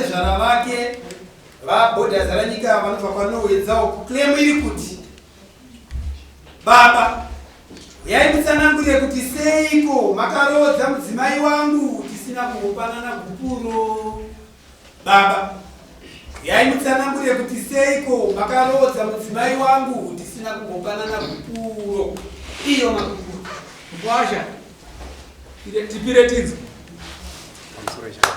natezvara vake VaBhodha Zaranyika vanobva kwaNorway Dzauku. Claim iri kuti baba huyai mutsanangurire kuti seiko makaroodza mudzimai wangu tisina kumbopanana gupuro. Baba huyai mutsanangurire kuti seiko makaroodza mudzimai wangu tisina kumbopanana gupuro. Iyo magupuro. Mkwasha tipire tinzwe. Pamusoro chako.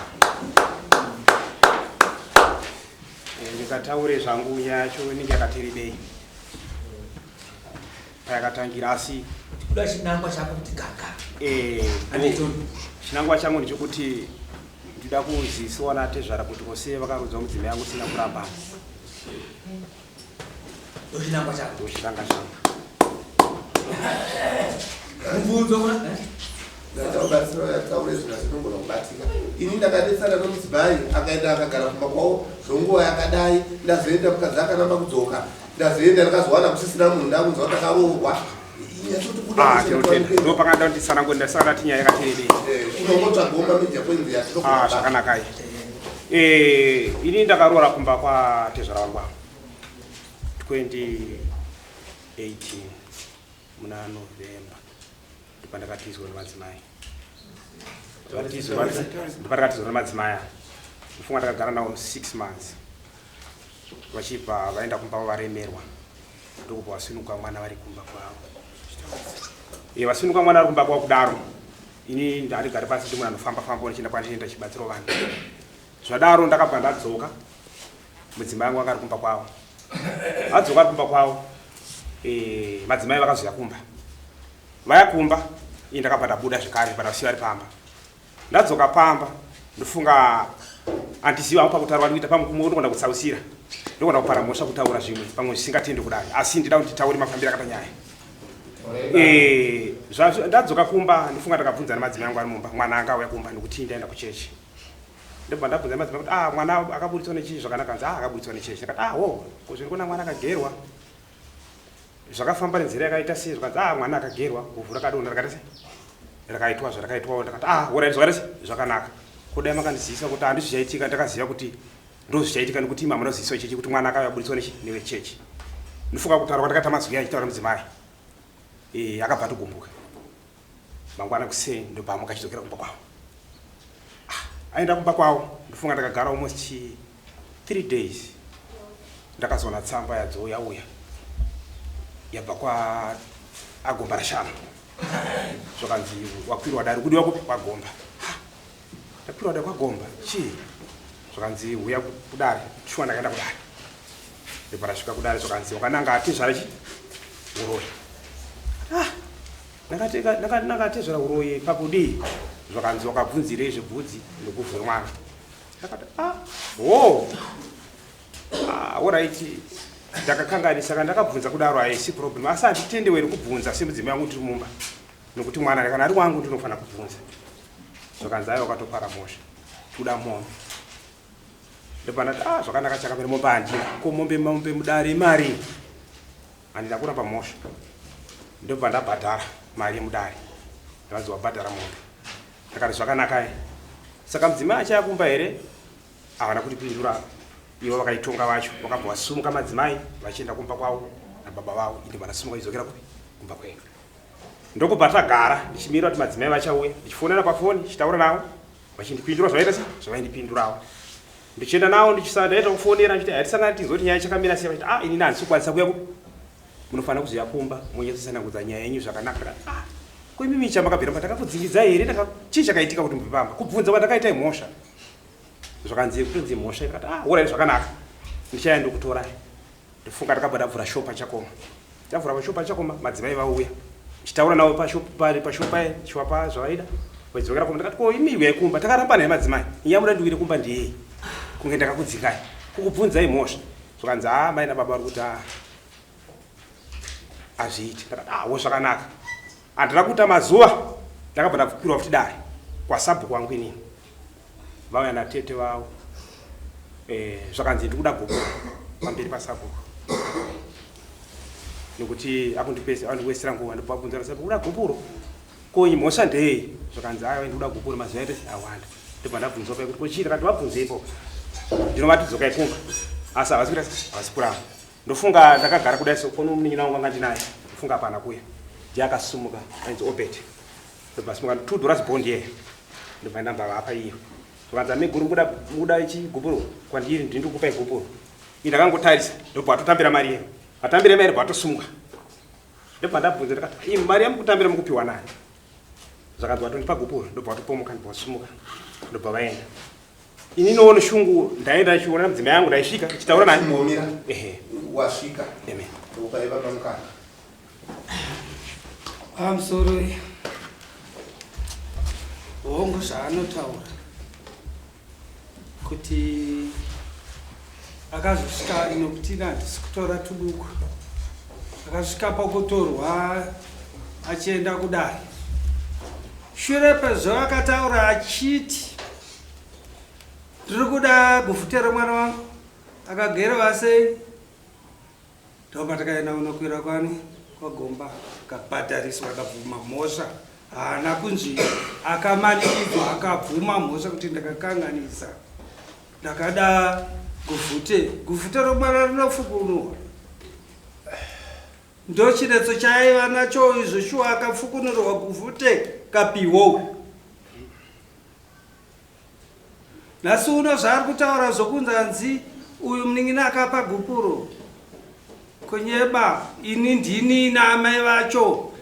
Eh, ndikataure zvangu nyaya yacho inenge yakati rebei payakatangira asi Kuda chinangwa chako kuti gaga. Eh, chinangwa changu ndechekuti ndida kuzisiwa natezvara kuti kose vakarodzwa mudzimai yangu sina kuramba. Ndochinangwa chako. Ndochinangwa changu. Mubvunzo kuna eh? Ndataure zvinhu zvinogona kubatika. Ini ndakadetsana nomudzimai akaenda akagara kumba kwavo zvonguva yakadai. Ndazoenda mukadzi akanamba kudzoka. Ndazoenda ndakazowana kusisina munhu ndakunzwa kuti akaroorwa. Ah, tinotenda. Ndo pakada kuti tsanangure ndasaka ndati nyaya yakati rebei. Eh, unongotsvagawo mameja kwenzi yatinokuba. Ah, zvakanaka iyi. Eh, ini ndakaroora kumba kwa tezvara wangu ava. 2018 muna November ndopandakatizwa nemadzimai. Ndopandakatizwa nemadzimai aya. Ndofunga ndakagara nawo 6 months. Vachibva vaenda kumba varemerwa. Ndokubva vasinuka mwana vari kumba kwavo. Eh, vasinuka mwana vari kumba kwavo kudaro. Ini ndandigare pasi ndi munhu anofamba famba ndichienda kwandinoenda chibatsiro vanhu. Zvadaro ndakabva ndadzoka. Mudzimai wangu anga ari kumba kwavo. Adzoka ari kumba kwavo. Eh, madzimai vakazouya kumba. Vaya kumba, ini ndakabva ndabuda zvekare pandasiya vari pamba. Ndadzoka pamba ndofunga handizivi hangu pakutaura ndikuita pamwe kumwe ndogona kutsausira ndogona kupara mhosva kutaura zvimwe pamwe zvisingatendi kudai asi ndida kuti titaure mafambiro akata nyaya eh, ndadzoka kumba ndofunga ndakabvunza nemadzimai angu ari mumba mwana anga auya kumba ndokuti ndaenda kuchechi ndobva ndabvunza nemadzimai kuti ah mwana akaburitswa nechii zvakanaka nzi ah akaburitswa nechechi ndakati ah ho ko zviri kuona mwana akagerwa Zvakafamba nenzira yakaita sei zvikanzi ah mwana akagerwa guvhu rakadonha rakaita sei rakaitwa zvarakaitwawo ndakati ah horai zvakaita sei zvakanaka kudai makandizivisa kuti handizvi zvichaitika ndakaziva kuti ndozvichaitika nekuti imi hamuna kuziviswa chechi kuti mwana akauya aburitswa nechi nevechechi ndofunga kutaura kwandakaita mazwi achitaura mudzimai e, akabva atogumbuka mangwana kuseni ndobva amuka achidzokera kumba kwavo ah, aenda kumba kwavo ndofunga ndakagara almost 3 days ndakazoona tsamba yadzouya uya yabva kwa agomba rashanu zvakanzi wakwirwa dare kudiwa kupi kwagomba ndakwirwa dare kwagomba chii zvakanzi huya kudare shuwa ndakaenda kudare ndobva ndasvika kudare zvakanzi wakananga atezvara chi uroyi ah ndakatezvara uroyi pakudii zvakanzi wakabvunzirei zvebvudzi nokuvhu mwana ndakati ah ho ah alright ndakakanganisa kana ndakabvunza kudaro haisi problem asi handitendewe iri kubvunza semudzimai wangu tiri mumba nokuti mwana kana ari wangu ndinofanira kubvunza zvakanzi aiwa wakatopara mhosva kuda mombe ndobva ndati ah zvakanaka chakamira mombe handina ko mombe mombe mudare imari handina kuramba mhosva ndobva ndabhadhara mari yemudare ndakanzi wabhadhara mombe ndakati zvakanakai saka mudzimai achaya kumba here havana kutipindura ivo vakaitonga vacho vakabva vasumuka madzimai vachienda kumba kwavo nababa vavo inde vanasumuka vachidzokera kupi kumba kwedu ndokubva tagara ndichimira kuti madzimai vachauya ndichifonera pafoni ndichitaura navo vachindipindura zvavaita se zvavaindipindurawo ndichienda navo ndichisanda kufonera ndichiti hatisangani tinzoti nyaya chakamira sei vachiti ah inini handisi kukwanisa kuya kupi munofanira kuzoya kumba monyatsotsanangudza nyaya yenyu zvakanaka ndakati ah ko imimi chamakabvira ndakakudzingidzai here ndaka chii chakaitika kuti mubve pamba kubvunza kwandakaita imhosva zvakanzi kutonzi mhosva ikati ah horai zvakanaka ndichaya ndokutorai ndofunga ndakabva ndavhura shop pachakoma ndavhura pashop pachakoma madzimai vauya ndichitaura navo pashop pashop paye ndichivapa zvavaida vaidzokera kumba ndakati ko imi uyai kumba takaramba naye madzimai inya muda ndiwire kumba ndiyei kunge ndakakudzikai kukubvunzai mhosva zvakanzi haa mai nababa vari kuti ah hazviiti ndakati ah wo zvakanaka handina kuita mazuva ndakabva ndakwirwa futi dare kwasabhuku wangu inini vauya natete vavo eh, zvakanzi ndikuda gogo pamberi pasabhuku nekuti akundipesa andiwesera nguva ndobvabvunza nasabhuku kuda gupuro ko mhosva ndei zvakanzi aiwa ndikuda gupuro mazuva aita awanda ndobva ndabvunzwa paye kuti ko chii ndakati vabvunze ipo Ndinovati dzokai kumba asi havasi kuita havasi kuramba. Ndofunga ndakagara kudai so kono munin'ina wangu anga ndinaye. Ndofunga hapana kuya. Ndiye akasumuka ainzi Obert. Ndobva asimuka $2 bond yeye. Ndobva ndamba vapa iyo. Zvikanzi ameguru mukuda mukuda ichi gupuro kwandiri ndini ndikukupai gupuro. Ini ndakangotarisa ndobva atotambira mari iyo. Atambira mari ndobva atosumuka. Ndobva ndabvunza ndikati iyi mari yamukutambira mukupiwa nani? Zvakanzi watondipa gupuro ndobva watopomoka ndobva wasumuka ndobva vaenda. Ini noona shungu ndaenda ndichiona mudzimai yangu ndaisvika ndichitaura nani. Chimbomira. Ehe. Wasvika. Amen. Ukaiva pamukana. Pamusoroi. Hongu zvaanotaura kuti akazosvika nokuti ini handisi kutora tuduku akasvika pakutorwa achienda kudare shure pezvo akataura achiti ndiri kuda guvhute remwana wangu akagerwa sei Ndopatakaenda kunokwira kwani kwagomba akabhadhariswa akabvuma mhosva haana kunzi akamanikidzwa akabvuma mhosva kuti ndakakanganisa ndakada guvhute guvhute romwana rinofukunurwa ndochinetso chaaiva nacho izvo shuwa akafukunurwa guvhute kapiwo Nhasi uno zvaari kutaura zvokunzi hanzi uyu munin'ina akapa gupuro kunyeba ini ndini naamai vacho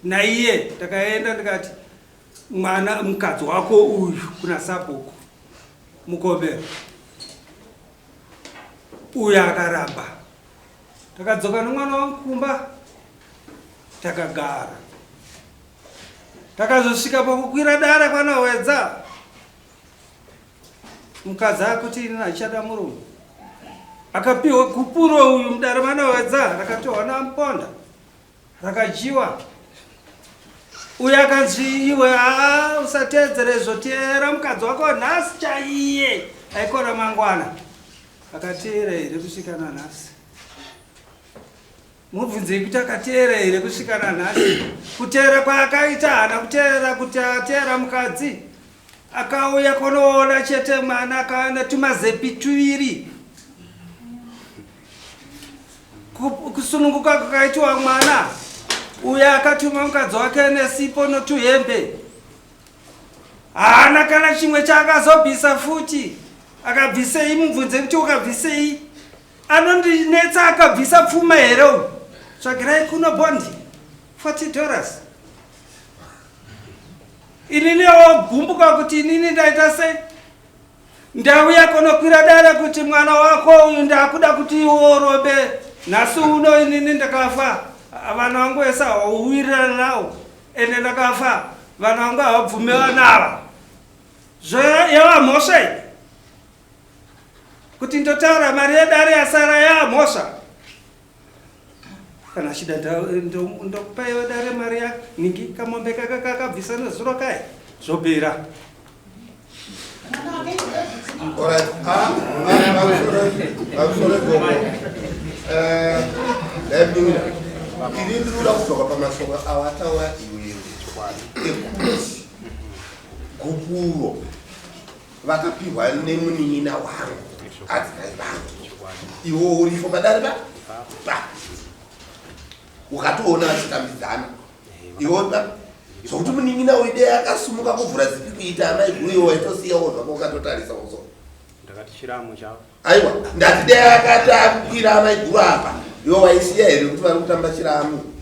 naiye ndakaenda ndikati mwana mukadzi wako uyu kuna sabhuku mukomero uyu akaramba takadzoka nomwana wangu kumba takagara Takazosvika pakukwira dare kwanahwedza mukadzi akuti ini hachada murume akapiwa gupuro uyu mudare manahwedza rakatorwa namuponda rakadyiwa uyu akanzi iwe aa usateedzere izvo teera mukadzi wako nhasi chaiye aikora mangwana akateera here kusvika nanhasi Mubvunzei kuti akateera here kusvika nanhasi. Kuteera kwaakaita haana kuteera kuti ateera mukadzi. Akauya kunoona chete mwana akaona tumazepi tuviri. Kusununguka kwakaitwa mwana uya akatuma mukadzi wake nesipo notuhembe. Haana kana chimwe chaakazobvisa futi. Akabvisei mubvunze kuti ukabvisei. Anondinetsa akabvisa pfuma here uyu? Tsvagirai kuno bond 40 dollars. Inini wogumbuka kuti inini ndaita sei? Ndauya kunokwira dare kuti mwana wako uyu ndakuda kuti iwe urombe. Nhasi uno inini ndakafa. Vana vangu vese hauwirirana nawo. Ende ndakafa. Vana vangu havabvume vana ava. Yava mhosva iyi. Kuti ndotaura mari yedare yasara yamhosva kana achida ndokupa iwe dare mari ya ningi kamombe kaka kakabvisa nezuro kai zvopera. Alright. Ah, pamusoro gogo. Eh, ndaimunin'ina. Ini ndinoda kudzoka pamashoko awataura iwewe ekuti gupuro vakapihwa nemunin'ina wangu adzimai vangu iwo uripo padare pa pa ukatoona vachitambidzana iwo pa zvokuti munin'ina uyu dei akasumuka kuvhura zipi kuita amai guru iwo waitosiyawo zvako ukatotarisa uso ndakati chiramu chavo aiwa ndati dei akati akukwira amai guru apa iwo waisiya here kuti vari kutamba chiramu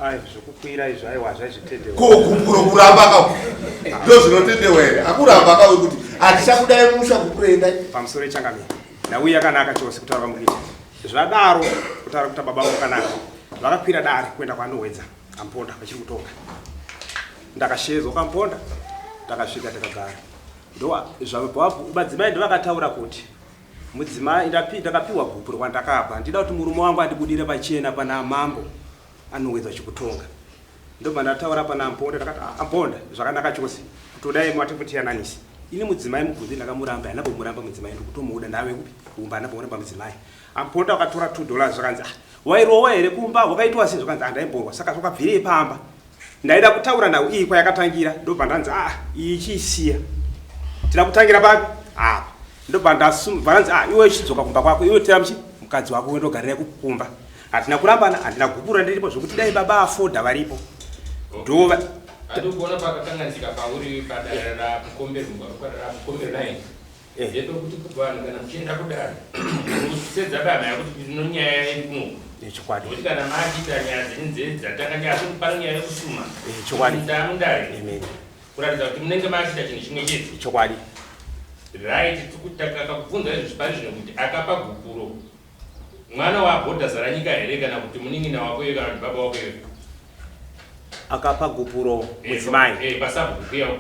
Ai zvekukwira izvo aiwa hazvaizvitendewa. Ko gupuro kuramba ka ndo zvinotendewa here? Akuramba ka kuti hatichakudai musha gupuro endai. Pamusoro ichangamire. Nhau yakanaka chose kutaura kwamukuita. Zvadaro kutaura kuti baba vangu kanaka. Vakakwira dare kuenda kwaNohwedza Amponda vachiri kutonga. Ndakashedzwa kwaMponda takasvika takagara. Ndo zvabva madzimai ndovakataura kuti Mudzimai ndakapiwa gupuro kwandakabva ndida kuti murume wangu andibudire pachena pana mambo anowedza chikutonga ndobva ndataura pana amponda ndakati ah, amponda zvakanaka chose kutodai mati kutiyananisi ini mudzimai mubvunzi ndakamuramba handina kumuramba mudzimai ndikutomuda ndave kupi kumba handina kumuramba mudzimai amponda wakatora $2 zvakanzi ah, wairowa here kumba wakaitwa sei zvakanzi handaimborwa saka zvakabvirei pamba Ndaida kutaura nhau iyi kwayakatangira ndobva ndanzi ah iyi chiisiya. Tida kutangira papi? Apa. Ndobva ndasumvanzi ah iwe chidzoka kumba kwako iwe tera muchi mukadzi wako uende ugarire kukumba. Hatina kurambana, handina gupura ndiripo zvekuti dai baba afoda varipo. Ndova Andikuona pakakanganisika pauri padare ramukomberwa ramukomberwa line. Eh. Ndepekuti vanhu kana muchienda kudare munosedza dama yekuti tino nyaya iri kuno. Chokwadi. Nokuti kana machiita nyaya dzenyu dze dzatanga nyaya asi pane nyaya yekusuma. Chokwadi. Ndamudare. Amen. Kuratidza kuti munenge machiita chinhu chimwe chete. Chokwadi. Right, takakubvunza izvi pari zvino kuti akapa gupuro mwana wabhodha Zaranyika here kana kuti munin'ina wako iye kana kuti baba wako iye? Akapa gupuro mudzimai. Pasabhuku kuya $2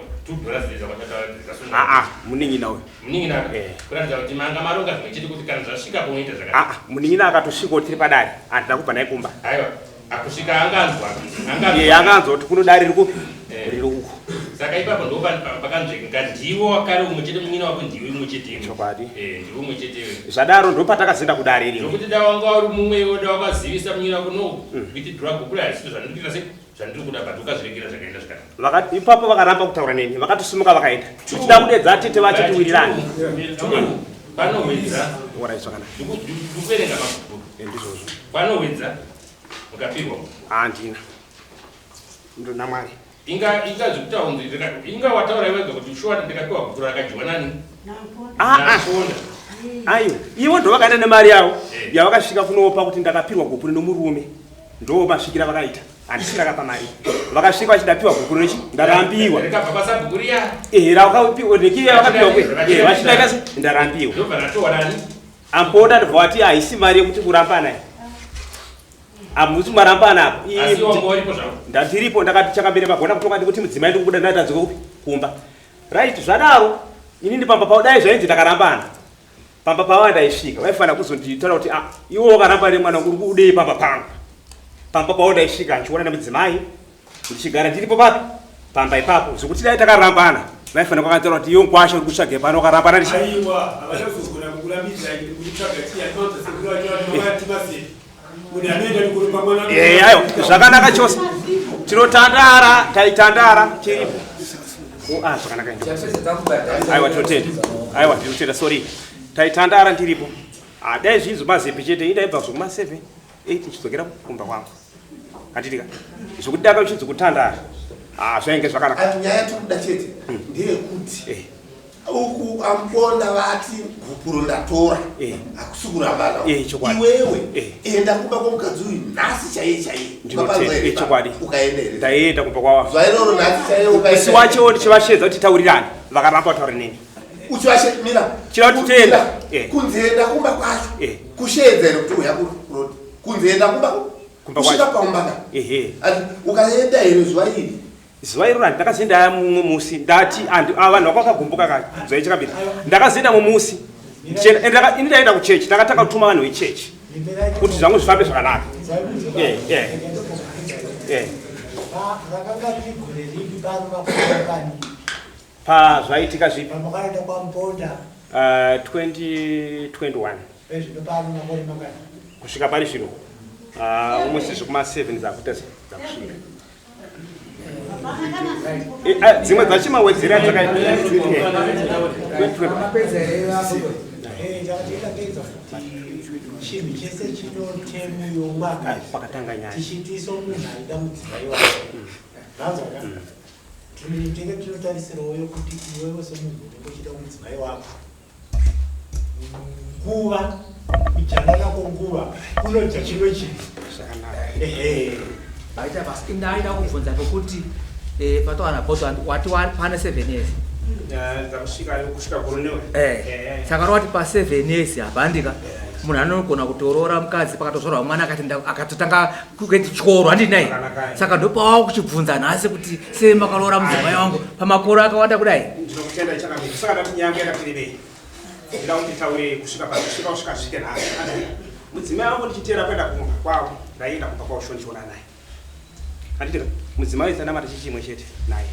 dzakasungwa. Aa, munin'ina uyu. Munin'ina kuratidza kuti manga maronga zvimwe chete kuti kana zvasvika paunoita zvakadai. Aa, munin'ina akatosvikawo tiri padare, handina kubva naye kumba. Aiwa, akusvika anganzwa. Anganzwa. Eh, anganzwa kuti kuno dare riri kupi? Riri uku. Saka ipapo ndo pakanzveka ndiwo wakare umwe chete munin'ina wako ndiwe umwe chete. Chokwadi. Eh, ndiwe umwe chete. Zvadaro ndo patakazoenda kudare rimwe. Nokuti da wanga uri mumwe iwe da wakazivisa munin'ina wako no kuti drug kuri hazvisi zvandiri kuita sei zvandiri kuda but ukazviregera zvakaenda zvikanaka. Vakati ipapo vakaramba kutaura neni, vakatosimuka vakaenda. Tichida kudedza tete vacho tiwirirane. Panowedza. Ora zvakanaka. Ndikuverenga mabhuku. Ndizvozvo. Panowedza mukapirwa. Handina. Ndona Mwari. Inga inga zvekutaura inga wataura iwe kuti shuwa ndikapiwa gupuro rakadyiwa nani? Ah, ah. Naponda. Aiwa, ivo ndo vakaenda nemari yavo yavakasvika kunopa kuti ndakapirwa gupuro nomurume. Ndo masvikira vakaita. Handisi ndakapa mari. Vakasvika vachida gupuro nechi ndarambiwa. Rikabva pasabhuku riya. Eh, rakapiwa nekiya vakapiwa kwe. Eh, vachida kasi ndarambiwa. Ndobva ratowa nani? Amboda ndobva vati haisi mari yekuti kurambana iyi. Hamusi marambana apa. Asi wanga uripo zvako. Ndandiripo ndakati chakambere magona kutonga ndikuti mudzimai ndikubuda ndadzoka kupi kumba. Right, zvadaro inini pamba pavo dai zvainzi ndakarambana. Pamba pavo ndaisvika vaifanira kuzonditaura kuti ah iwe wakaramba nemwana uri kudei pamba pangu. Pamba pavo ndaisvika ndichiona nemudzimai ndichigara ndiripo papi pamba ipapo zvekuti dai takarambana vaifanira kwakantaura kuti iwe nkwasha uri kutsvage pano wakarambana ndichi Aiwa, havachazogona kukurambidzai kuti kutsvaga chiya tinoita sekuru vacho vati masei. Munhu anoenda kurupa mwana. Eh, aiwa zvakanaka chose. Tinotandara, taitandara tiripo. Oh, ah, zvakanaka indi. Aiwa tinotenda. Aiwa tinotenda, sorry. Taitandara ndiripo. Ah, dai zvinzi mazepe chete, indaibva zvokuma 7, 8 ndichidzokera kumba kwangu. Handitika. Zvekuti daka uchinzi kutandara. Ah, zvainge zvakanaka. Ati nyaya yatiri chete ndeyekuti uku amuponda vati gupuro ndatora hakusi kurambana. Chokwadi. Iwewe enda kumba kwomukadzi uyu nhasi chaiye chaiye. Ndinotenda, chokwadi. Ukaenda here? Ndaenda kumba kwavo. Zuva iroro nhasi chaiye ukaenda. Musi wacho ndichivashedza kuti taurirane, vakaramba kutaura neni. Uchivashemira. Chida kuti tienda. Kunzi enda kumba kwacho. Kushedza here kuti uya kurodi. Kunzi enda kumba Kumba kusvika kwacho. paumba ka. Ehe. Ati ukaenda here zuva iri? Zuva iroro ndakazoenda mumwe musi ndati vanhu vakakagumbuka ka zuva ichakabira. Ndakazoenda mumwe musi. Ndichienda ini ndaenda kuchechi, ndakatanga kutuma vanhu vechechi kuti zvangu zvifambe zvakanaka. Eh, eh. Eh. Rakanga riri gore ripi pano pakuani? Pazvaitika zvipi? Pamakaenda kwaMuponda. 2021. Ezvino pano makore mangani? Kusvika pari zvino. Almost zvekuma 7 dzakuita dzakusvika. Dzimwe dzachimawedzera dzakaita. Mapedza here apo? Takatengedza futi chinhu chese chinotemu yomwaka. Pakatanga nyaya. Tichitiso munhu aida mudzimai wake. Vanzwa ka? Tinenge tinotarisirawo yokuti iwewe semunhu unenge uchida mudzimai wako. Nguva, kujanana kwenguva kunodya chimwe chinhu. Zvakanaka. Ehe. Vaita basa. Indaida kubvunza pekuti patowana bhoto wati pane 7 years. Dzakusvika kusvika gore newe. Saka rowati pa 7 years hapandika. Munhu anogona kutoroora mukadzi pakatozvarwa mwana akatotanga kuenda chikoro handiti nai. Saka ndopawa kuchibvunza nhasi kuti sei makaroora mudzimai wangu pamakore akawanda kudai. Ndinokutenda chakamira. Saka ndati nyaya yangu yakati Ndida kuti nditaure kusvika pa kusvika kusvika svike nhasi. Mudzimai wangu ndichiteera kuenda kumba kwavo, ndaienda kumba kwavo shoni chiona naye. Handiti mudzimai wese anamata chichimwe chete naye.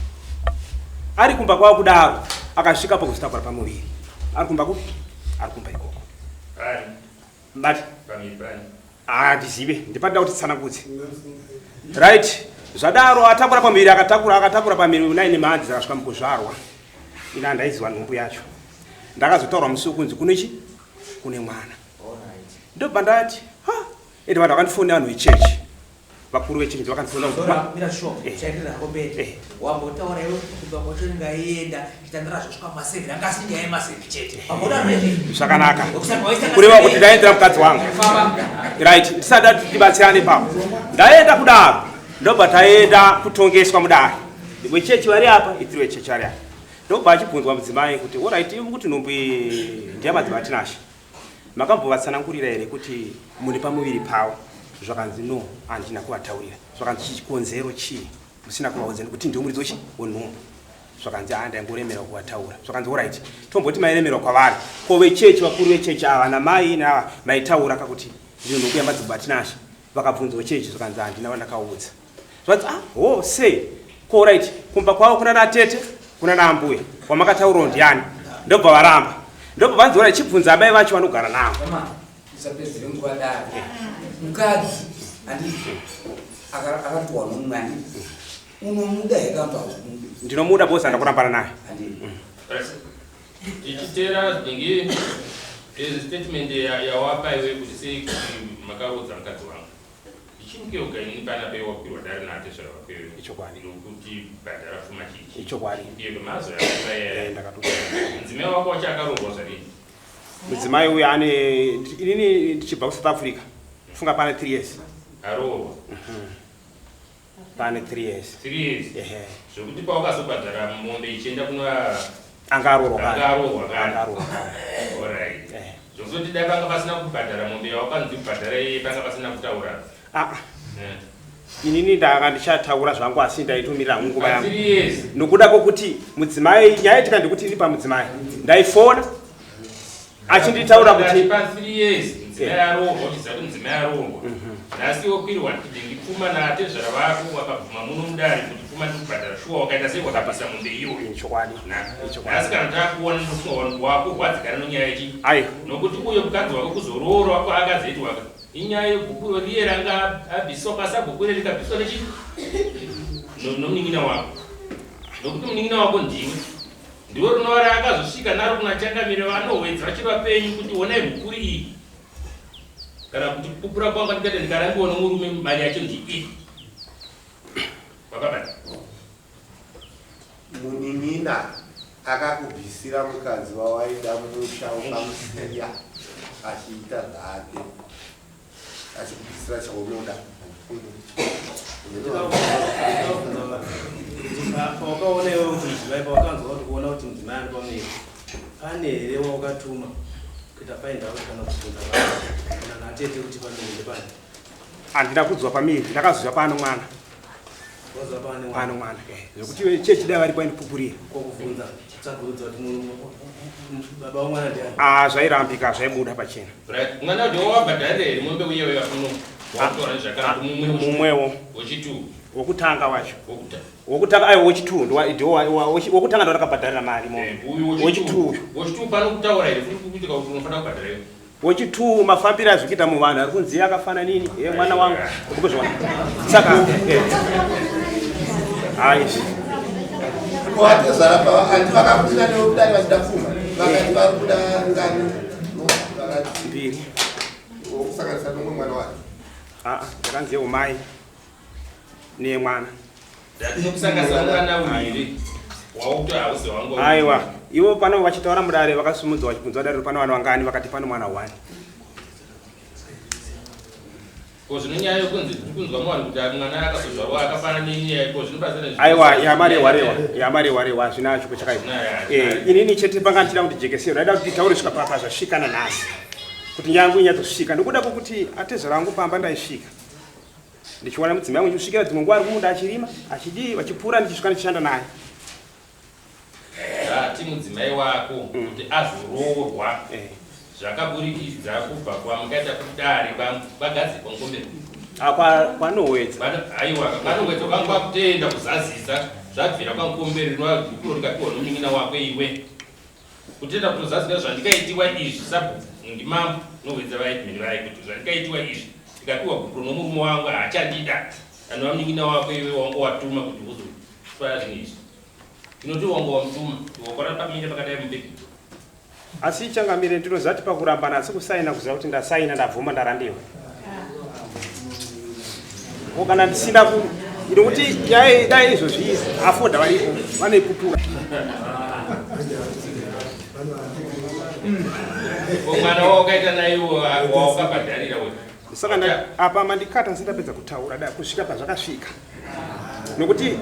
Ari kumba kwavo kudaro akasvika pakuzitakura pamuviri. Ari kumba kupi? Ari kumba ikoko. Pani. But Pamiri pani. Handizive, ndipanoda kuti tsanangudze. Right, zvadaro atakura pamuviri akatakura akatakura pamuviri 9 months akasvika mukuzvarwa. Ina handaiziva nhumbu yacho. Ndakazotaura musi wekunzi kune chi kune mwana. Ndobva ndati ha, ende vanhu vakandifonera, vanhu vechechi, vakuru vechechi vakandifonera kuti Zora, mira sho, Eh. chaendera hako mberi. Eh. Wambotaura iwe kuti kumba kwacho ndingaienda, chitandara zvosvika masevhi, anga asiri nyaya yemasevhi chete. Wamboda rei? Zvakanaka. Wekusaka waisanga Kureva sei? kuti ndaendera mukadzi wangu. Famba. Right, ndisada kuti tibatsirane ipapo. Ndaenda kudaro, ndobva taenda kutongeswa mudare. Wechechi vari apa, itiri wechechi vari apa. Ndobva achibvunzwa mudzimai kuti alright, imi kuti nhumbu iyi ndeyamadzimai Tinashe, makambovatsanangurira here kuti mune pamuviri pavo? Zvakanzi no, handina kuvataurira. Zvakanzi chikonzero chii musina kuvaudza, nekuti ndiwo muridzi wechi wenhumbu? Zvakanzi haa, ndaingoremerwa kuvataura. Zvakanzi alright, tomboti mairemerwa kwavari, ko vechechi, vakuru vechechi ava namai naava maitaura kakuti ndino nhumbu yamadzibaba Tinashe? Vakabvunzwa chechi, zvakanzi handina vandakaudza. Zvakanzi ah, ho, sei ko? Right, kumba kwavo kuna natete, kuna naambuya, wamakataurawo ndiani? Ndobva varamba. Ndobva vanzi alright, chibvunza amai vacho vanogara navo. Mama, usapedzere nguva dare. Mukadzi handiti akatorwa nomumwe, handiti unomuda here kana kuti haumudi? Ndinomuda boss, handakurambana naye. Handiti? Tichitera ndingi statement yawapa iwe kuti sei kuti makarodza mukadzi wangu, ndichimukeuka inini pana paiwakwirwa dare naatezvara vakwewe. Ichokwadi. Nokuti bhadhara pfuma chichi. Ichokwadi. Iyo mazo yakuva. Ndakatoka. Mudzimai wako wacho akaroorwa zvadini? Mudzimai uyu ane, inini ndichibva kuSouth Africa, funga pane 3 years. Aroorwa? Pane 3 years. 3 years? Ehe. Zvokuti pawakazobhadhara mombe ichienda kuna Anga aroorwa kare. Anga aroorwa kare. Anga aroorwa kare. Alright. Eh. Zvokutoti dai panga pasina kubhadhara mombe yawakanzi kubhadhara iye, panga pasina kutaura? Ah, inini ndanga ndichataura zvangu, asi ndaitomirira hangu nguva Pa yangu. 3 years. Nokuda kwokuti mudzimai, nyaya itika ndekuti iri pamudzimai, ndaifona achinditaura kuti Pa 3 years mudzimai aroorwa, uchiziva kuti mudzimai aroorwa, nhasi wokwirwa ndipfuma naatezvara vako, wakabvuma muno mudare kuti pfuma ndikubhadhara shuwa, wakaita sei wakabvisa mombe iyoyo? Chokwadi. Chokwadi. Nhasi kana takuona, ndofunga wakurwadzikana nonyaya yechi Aiwa. Nokuti uyo mukadzi wako kuzoroorwa kwaakazoitwa inyaya yegupuro riye ranga abviswa pasabhuku, rikabviswa nechi nomunin'ina wako, nokuti munin'ina wako ndiwe ndiwe rinova raakazosvika naro kuna changamire vanohwedza vachiri vapenyu kuti onai mhukuri iyi, kana kuti kupupura kwangu ndikati ndikarambiwa nomurume, mari yacho ndiii wakabata. Munin'ina akakubvisira mukadzi wawaida musha, ukamusiya achiita zvake, achikubvisira chaunoda. Pawakaona iwe kuti mudzimai, pawakanzwa kuti kuona kuti mudzimai ari pamuviri, pane here wawakatuma kuita find out kana kubvunza vanhu kana natete kuti pamuviri ndepani? Handina kudzwa pamiri, ndakaziva pano mwana. Waziva pane mwana? Pano mwana, zvekuti chechi dai varipo aindipupurira. Kwokubvunza tsvakurudza kuti baba wamwana ndiani? Ah, zvairambika, zvaibuda pachena. Right, mwana ndiwo wabhadharira here mombe uye wevakuno wakutora nezvakana mumwe? Mumwewo. Wechitu? Wokutanga wacho. Wokutanga? Wokutanga, aiwa, wechitu wokutanga ndo ndakabhadharira mari mombe. Uyu? Wechitu uyu. Wechitu pano kutaura here kuri kuitika kuti unofanira kubhadhara iwe? Wechitu, mafambiro azvikuita muvanhu, ari kunzi akafana nini, e mwana wangu, ukuzviona. Saka hai. Kuvatezvara andi vakakwira neudari vachida pfuma, vakati vari kuda ngani? No, vakati mbiri. Wokusanganisa nomwe mwana wake. Aa, yakanzi yeumai neyemwana. Ndinokusanganisa mwana uyu wauto hausi wangu. Aiwa, ivo pano vachitaura mudare vakasumudzwa vachibvunzwa dare, pano vanhu vangani, vakati pano mwana one. Ko zvino nyaya yokunzi tiri kunzwa muvanhu kuti mwana akazozvarwa akafanana nenyaya, ko zvinobatsira? Aiwa, yamarewarewa, yamarewarewa, hazvina chiko chakaipa. Inini chete panga ndichida kuti jekesero, ndaida kuti taure svika papa zvasvika nanhasi, kuti nyangu inyatsosvika, nokuda kwokuti atezvara vangu pamba ndaisvika ndichiwana mudzimai wangu, ndichisvikira dzimwe nguva ari kumunda achirima, achidii, vachipura, ndichisvika ndichishanda naye. Ati mudzimai wako kuti azoroorwa zvakaburikidza kubva kwamukaita kudare kwagadzikwa ngombe. Ah, kwanowedza. Aiwa, kwanowedza kwanga kwakutenda kuzazisa zvabvira kwamukomberi, rinova gupuro rikapiwa nomunin'ina wako iwe, kutenda kutozazika zvandikaitiwa izvi sabhuku ndimambo nowedza vaadmin vaye, kuti zvandikaitiwa izvi, ndikapiwa gupuro nomurume wangu, haachandida, anova munin'ina wako iwe, wanga watuma kuti uzofaya zvinhu izvi, tinoti wanga wamutuma wakora pamire pakadai mubhegi. Asi changamire ndinoziva kuti pakurambana asi kusaina kuziva kuti ndasaina ndabvuma ndarambiwa. Ko kana ndisina ku nokuti dai dai izvozvi afoda varipo vanoipupura. Ko mwana wawakaita naye wawakabhadharira wewe. Saka nda apa mandikata ndisati ndapedza kutaura dai kusvika pazvakasvika. Nokuti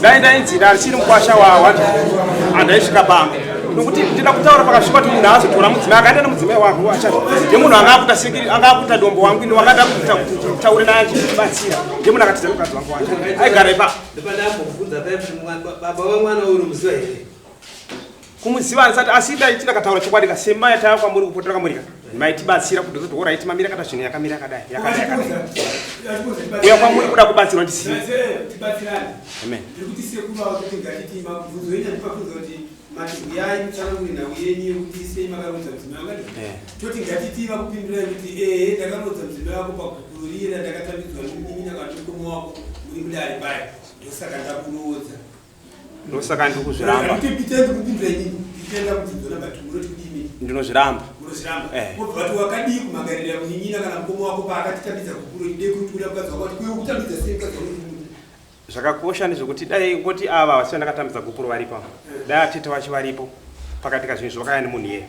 dai ndainzi ndachiri mukwasha wawa andaisvika pamba. Nokuti ndida kutaura pakasvika kuti munhu azotora mudzimai akaenda nemudzimai wake wacha. Ndemunhu anga akuta sekiri anga akuta dombo wangu ini wakada kuita kuti taure naye achibatsira. Ndemunhu akatiza mukadzi wangu wacho. Aigara ipapo. Ndopandambobvunza paye kuti baba vemwana uyu unomuziva here? Kumuziva handisati asi dai tindakataura chokwadi ka semai yatava kwamuri kupotera kwamuri ka maitibatsira kuti ndozoti horaiti mamira kata zvinhu yakamira yakadai yakadai yakadai uya kwamuri kuda kubatsirwa ndisina Tibatsirane. Amen. Ndiri kuti sekuru avo toti ngatiti mabvunzo enyu andipabvunza kuti mati huyai mutsanangure nhau yenyu yekuti sei makarodza mudzimai wako ndizvo? Eh. Toti ngatiti vakupindurai kuti ehe ndakarodza mudzimai wako pagupuro riye randakatambidzwa nemunin'ina kana kuti mukoma wako muri mudare paya ndosaka ndakuroodza. Ndosaka ndiri kuzviramba. Ndinozviramba. Eh. Wakadii kumangarira munin'ina kana mukoma wako paakatitambidza gupuro idei kuti uda mukadzi wako kuti kuye kutambidza sei mukadzi wako Zvakakosha ndezvekuti dai ngoti ava vasina ndakatambidza gupuro varipo ava. Dai atete vacho varipo pakatika zvinhu zvakaya nemunhu iyeye.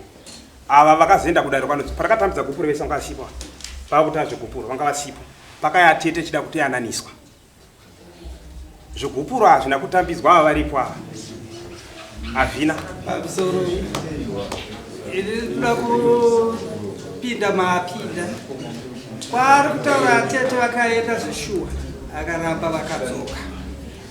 Ava vakazoenda kudare kwanodzi parakatambidza gupuro vese vanga vasipo. Pakuta zvegupuro vanga vasipo. Pakaya atete chida kuti yananiswa. Zvigupuro hazvina kutambidzwa ava varipo ava. Hazvina. Pamusoro ini ndinoda kupinda maapinda kwaari kutaura atete vakaenda zveshuwa akaramba vakadzoka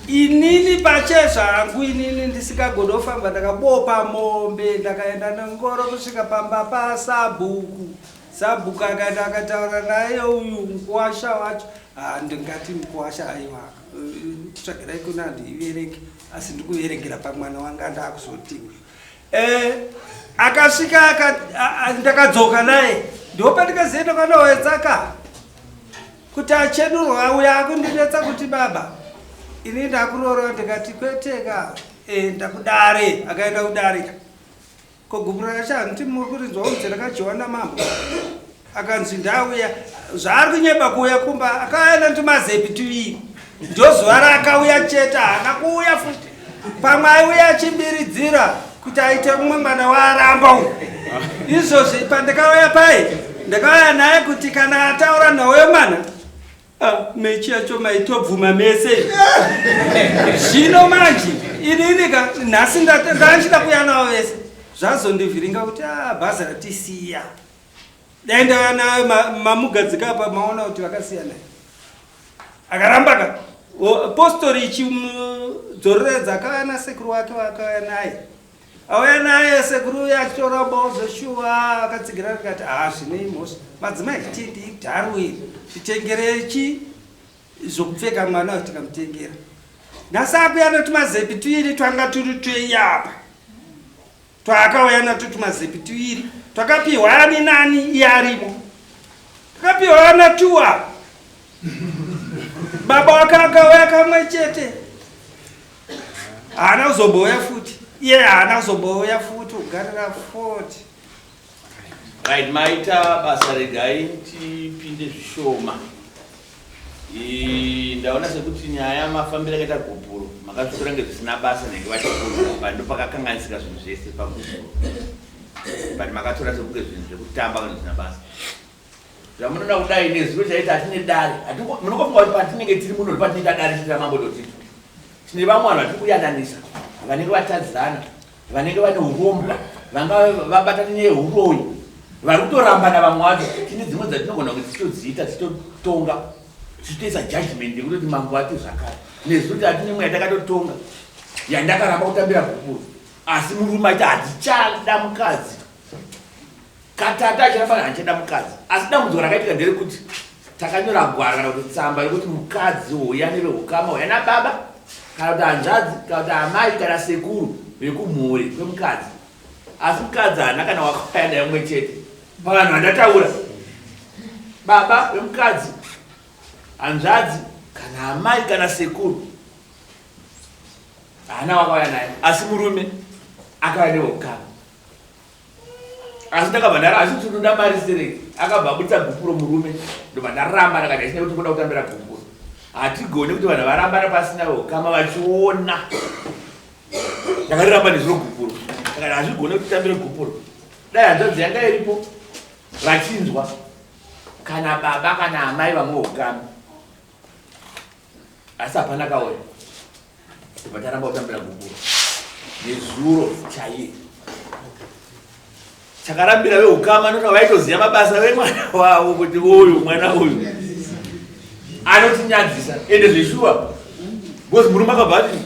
inini pachezvangu inini ndisingagoni kufamba ndakabopa mombe ndakaenda nengoro kusvika pamba pasabhuku Sabhuku akaenda akataura naye uyu mukuwasha wacho ah, ndingati mukuwasha aiwa tsvagirai kuna handiiverenge asi ndikuverengera pamwana wanga ndakuzoti uyu eh, akasvika ndakadzoka naye ndopandikazoenda kwanowedzaka kuti achenurwa uya akundinetsa kuti baba ini ndakuroora ndikati kweteka enda kudare akaenda kudare Ko gupuro racho handiti muri kurinzwa kunzi rakadyiwa namambo akanzi ndauya zvaari kunyeba kuuya kumba akauya netumazepi tuviri ndozuva raakauya chete haana kuuya futi pamwe aiuya achimbiridzira kuti aite mumwe mwana waaramba uyu izvozvi pandakauya pai ndakauya naye kuti kana ataura nauyo mwana Ah, mechi yacho maitobvuma mese zvino manje inini ka nhasi ndachida kuya navo vese zvazondivhiringa kuti ah, bhazi ratisiya dai ndauya nayo mamugadzika apa maona kuti vakasiyana akaramba ka postori ichimudzoreredza akauya nasekuru wake vakauya naye Auya naye sekuru uya achitorambawo zveshuwa akatsigira akati haa zvinei mhosva madzimai tindi idharu iri titengerei chi zvokupfeka mwana uyu tikamutengera nhasi akuya netumazepi tuiri twanga turi twei apa twaakauya natwo tumazepi tuiri twakapiwa ani nani iye arimo twakapiwa ana tuwa baba wake akauya kamwe chete haana kuzombouya futi iye haana kuzombouya futi kugarira 40 Right, maita basa regai tipinde zvishoma. Ndaona sekuti nyaya mafambiro akaita gupuro makazvitora nge zvisina basa nenge vachikuru but ndopakakanganisika zvinhu zvese pagupuro but makatora sekunge zvinhu zvekutamba kana zvisina basa. Zvamunoda kudai nezuro chaita hatine dare. Munongofunga kuti patinenge tiri muno ndopatinoita dare chete ramambo dotito. Tine vamwe vanhu vatiri kuyananisa vanenge vatadzana, vanenge vane urombwa, vanga vabatana nehuroyi, vari kutorambana vamwe vacho. Tine dzimwe dzatinogona kunge tichitodziita tichitotonga tichitoisa judgment yekutoti mambo ati zvakare. Nezuro kuti hatine imwe yatakatotonga yandakaramba kutambira gupuro asi murume aiti handichada mukadzi. Katatu achiramba handichada mukadzi. Asi dambudziko rakaitika nderekuti takanyora gwaro kana kuti tsamba yekuti mukadzi uya nevehukama uya nababa kana kuti hanzvadzi kana kuti amai kana sekuru vekumhuri kwemukadzi. Asi mukadzi haana kana wakauya naye mumwe chete. Pavanhu vandataura baba vemukadzi, hanzvadzi kana amai kana sekuru haana wakauya naye, asi murume akauya nevehukama. Asi ndakabva ndara asi kuti ndoda mari stereki. Akabva abudisa gupuro murume. Ndobva ndaramba ndakati haisina kuti ndoda kutambira gupuro. Hatigoni kuti vanhu varambana pasina ukama vachiona. Ndakariramba nezuro gupuro. Ndakati hazvigoni kuti titambire gupuro. Dai hanzvadzi yanga iripo vachinzwa kana baba kana amai vamwe ukama. Asi hapana kauya. Ndobva taramba kutambira gupuro. Nezuro chaiye. Chakarambira veukama noti vaitoziva mabasa vemwana wavo kuti uyu mwana uyu anotinyadzisa ende zveshuwa because murume akabva ati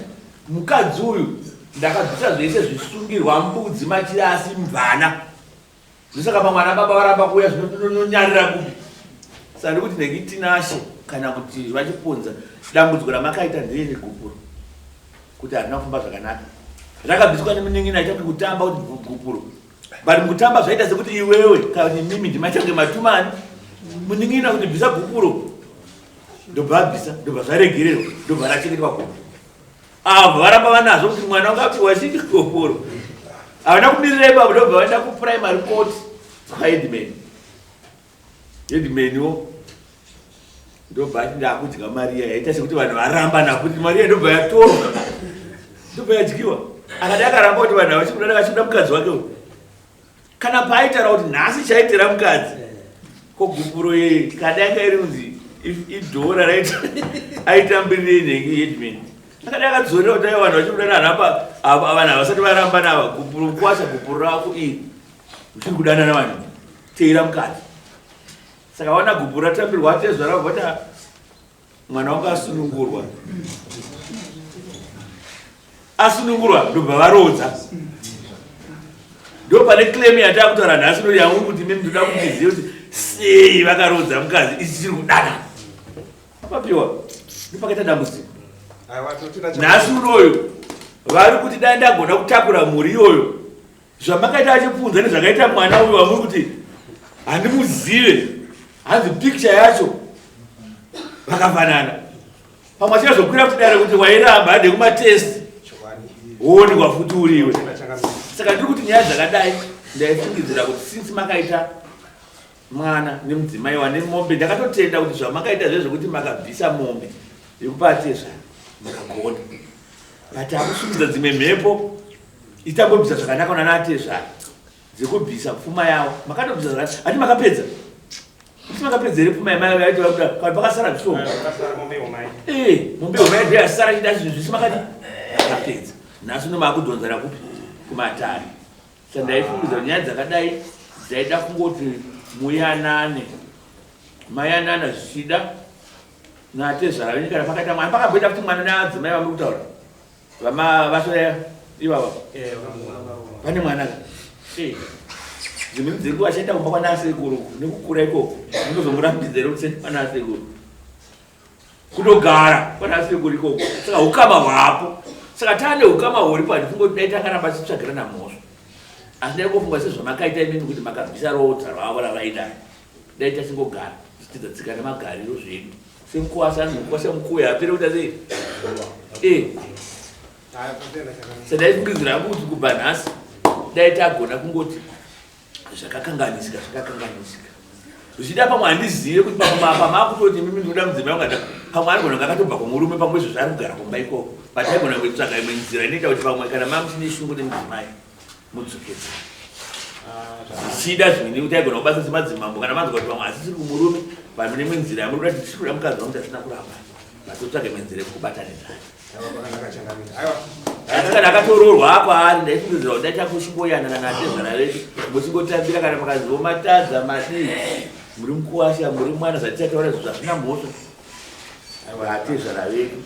mukadzi uyu ndakabvisa zvese zvisungirwa mbudzi machira asi mvana Ndosaka pamwe ana baba varamba kuuya zvinonyarira kupi. Saka ndikuti ndenge Tinashe kana kuti vachipunza dambudziko ramakaita ndere gupuro kuti harina kufamba zvakanaka. Rakabviswa nemunin'ina aita kuti kutamba kuti gupuro. But mukutamba zvaita sekuti iwewe kana kuti mimi ndimaita kunge matumani munin'ina kuti bvisa gupuro ndobva abvisa ndobva zvaregererwa ndobva rachengetwa gupuro. Ava varamba vanazvo kuti mwana wanga apiwa chii chikoporo. Havana kumirira ipapo ndobva vaenda kuprimary court kwaheadman. Headman wo ndobva ati ndakudya mari iya yaita sekuti vanhu varamba nakuti mari iya ndobva yatorwa ndobva yadyiwa. Akati akaramba kuti vanhu havachikuda ndakachikuda mukadzi wake uyu. Kana paaitaura kuti nhasi chaitira mukadzi ko gupuro yeye kada yanga iri kunzi idhora right aitambirirei nhengi headman akada akadzorera kuti aiwa vanhu vachikudanana apa apa vanhu havasati varambana ava gupuro kwasha gupuro rako iri uchiri kudanana vanhu teera mukadzi saka vaona gupuro ratambirwa atezvara voti mwana wangu asunungurwa asunungurwa ndobva varodza ndo pane claim yatakutaura nhasi no yangu kuti mimi ndoda kuti ndizive kuti sei vakarodza mukadzi isi chiri kudana apapiwa ndopakaita dambudziko nhasi unoyo vari kuti dai ndagona kutakura mhuri iyoyo Zvamakaita achipunza nezvakaita mwana uyu wamuri kuti handimuzive hanzi picture yacho vakafanana pamwe achiazokwira kuti dare kuti wairamba hade kumatest woonekwa futi uriwe saka ndiri kuti nyaya dzakadai ndaifungidzira kuti since makaita mwana nemudzimai wane mombe ndakatotenda kuti zvamakaita zvezvekuti makabvisa mombe yekupa atezvara makagona but akusumudza dzimwe mhepo itangobvisa zvakanaka unana atezvara dzekubvisa pfuma yavo makatobvisa zvakanaka hati makapedza kuti makapedza here pfuma yamai vaiti vakuda kana pakasara zvishoma eh mombe homai ndiyo yasara chida zvinhu zvese makati makapedza nhasi uno maakudhonzera kupi kumatare sa ndaifungidza nyaya dzakadai dzaida kungoti muyanane mayanana zvichida natezvara venyu kana pakaita mwana pakamboita kuti mwana neadzimai vamuri kutaura vama vasoya ivava eh, pane mwana ka eh, dzimweni dzenguva achaenda kumba kwanasekuru nekukura ikoko munozomurambidza here kuti kwanasekuru kutogara kwanasekuru ikoko saka ukama hwapo saka taane ukama huripo handifunge kuti dai takaramba tichitsvagirana mhosva asi dai kofunga sezvamakaita imimi kuti makabvisa roodza rwavo ravaida dai tachingogara tichitidza tsika nemagariro zvedu semukuwasha mukuwasha mukuya apere kuita sei eh. Sandaifungidzira hangu kuti kubva nhasi dai tagona kungoti zvakakanganisika zvakakanganisika zvichida pamwe handizive kuti pamwe pamaakutoti mimi ndikuda mudzimai wangada pamwe anogona kunge akatobva kumurume pamwe izvo zvaari kugara kumba ikoko but aigona kutsvaga imwe nzira inoita kuti pamwe kana mamuchine shungu nemudzimai mudzokedzana zvichida zvimwe nekuti aigona kubasa semadzimambo kana manzwa kuti vamwe asisiri kumurume vanhu nemwe nzira yamuri kuda kuti tisiri kuda mukadzi wangu tasina kuramba vatotsvage imwe nzira yekukubatanidzai asi kana akatoroorwa kwaari ndaifungidzira kuti ndaita kuchingoyanana natezvara vedu muchingotambira kana mukanzi vomatadza madii muri mukuwasha muri mwana zvatichataura izvo zvazvina mhosva Atezvara vedu.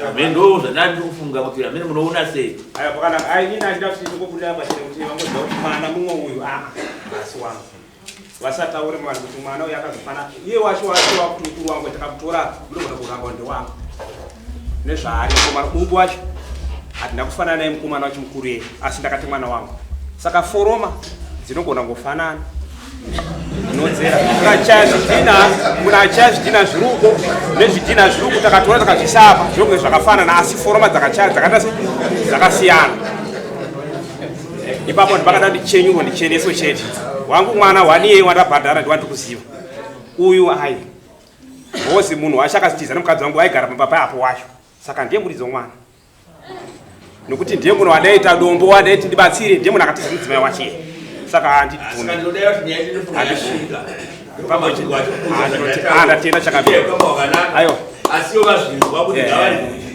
Amene ndo zvandanga ndiri kufunga kuti amene munoona sei. Aiwa pakanaka. Ai ini handida kuti ndingobuda pachena kuti vangoziva kuti mwana mumwe uyu ah asi wangu. Vasataure mwana kuti mwana uyu akazofana iye wacho wacho wakuti mukuru wangu takamutora munogona kuramba ndewangu. Nezvaari mukomana bubu wacho hatina kufanana naye mukomana wacho mukuru iye asi ndakati mwana wangu. Saka foroma dzinogona kungofanana. Inodzera ukachaya zvidhina munhu achaya zvidhina zviri uko nezvidhina zviri uko takatora takazvisa apa zvinonge zvakafanana asi foroma dzakachaya dzakaita se dzakasiyana ipapo ndipakada ndichenyurwa ndicheneswe chete. Wangu mwana waniye wandabhadhara ndiwandiri kuziva uyu ai hozi munhu wacho akazitiza nemukadzi wangu aigara pamba payapo wacho saka ndiye muridzi womwana nokuti ndiye munhu wandaita dombo wandaiti ndibatsire ndiye munhu akatiza mudzimai wacho iye saka Saka ndinodai kuti nyaya yedu inofunga yasvika. Ndatenda chakabira. Aiwa. Asi ivo vazvinzwa kuti ngavari kuti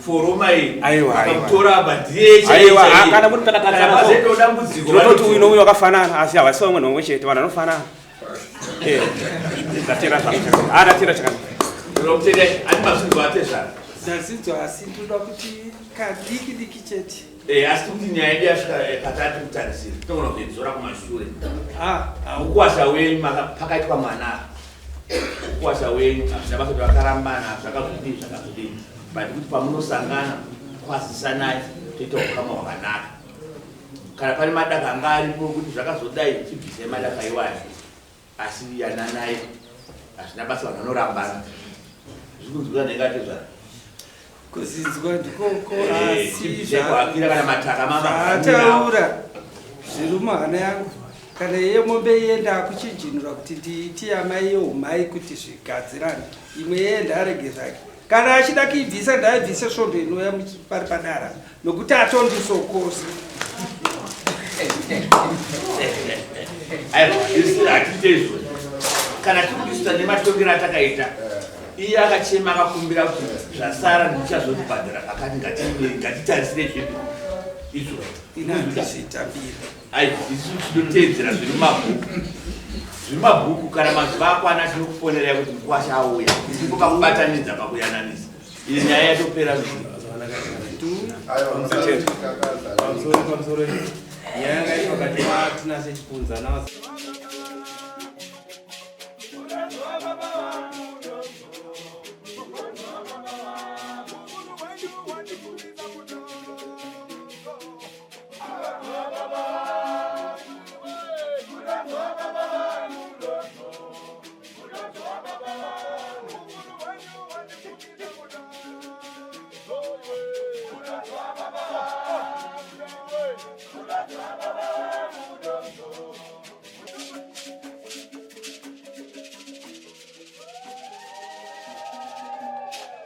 foroma iyi. Aiwa, aiwa. Akamutora apa ndiye chaiye Aiwa, chaiye. kana muri Kana takatarisana pazoitawo dambudziko tinototi uyu nouyu wakafanana asi havasi vamwe nomwe chete vanhu vanofanana. Eh, ndatenda zvangu chakanaka. Ah, ndatenda chakanaka. Ndinokutendai ati mazvinzwa atezvara. Ndazvinzwa asi ndoda kuti kadiki diki chete. Eh, asi kuti nyaya yedu yasvika patati kutarisira tinogona kuidzora kumashure. Ah, Mukuwasha wenyu pakaitwa mwana apa. Mukuwasha wenyu hazvina basa kuti vakarambana zvakazodii zvakazodii but kuti pamunosangana kwasisanai toita ukama hwakanaka. Kana pane madaka anga aripo kuti zvakazodai chibvisai madaka iwayo asi yananai hazvina basa vanhu vanorambana. Zviri kunzwika nengatezvara. Kuzinzwa ndikoko Eh, asi chibvisai kuakira kana mataka mama zvataura zviri muhana yangu kana iye mombe iye ndakuchinjinura kuti ndiiti amai yeumai kuti zvigadzirane imwe iye ndarege zvake kana achida kuibvisa ndaibvise svondo inouya pari padara nokuti atondisokosa. Aiwa, isu hatiite izvozvo. Kana tiri kuiswa nematongero atakaita, iye akachema akakumbira kuti zvasara ndichazotibhadhara pakati ngatitarisire zvedu izvozvo. Ini handizvitambira. Aiwa, isu tinoteedzera zviri mumabhuku. Zviri mumabhuku kana mazuva akwana tinokufonerai kuti mukwasha auya. Ndipo pakubatanidza pakuyananisa. Iyi nyaya yatopera. Pamusoro pamusoro nyaya yanga iri pakati paTinashe Chipunza na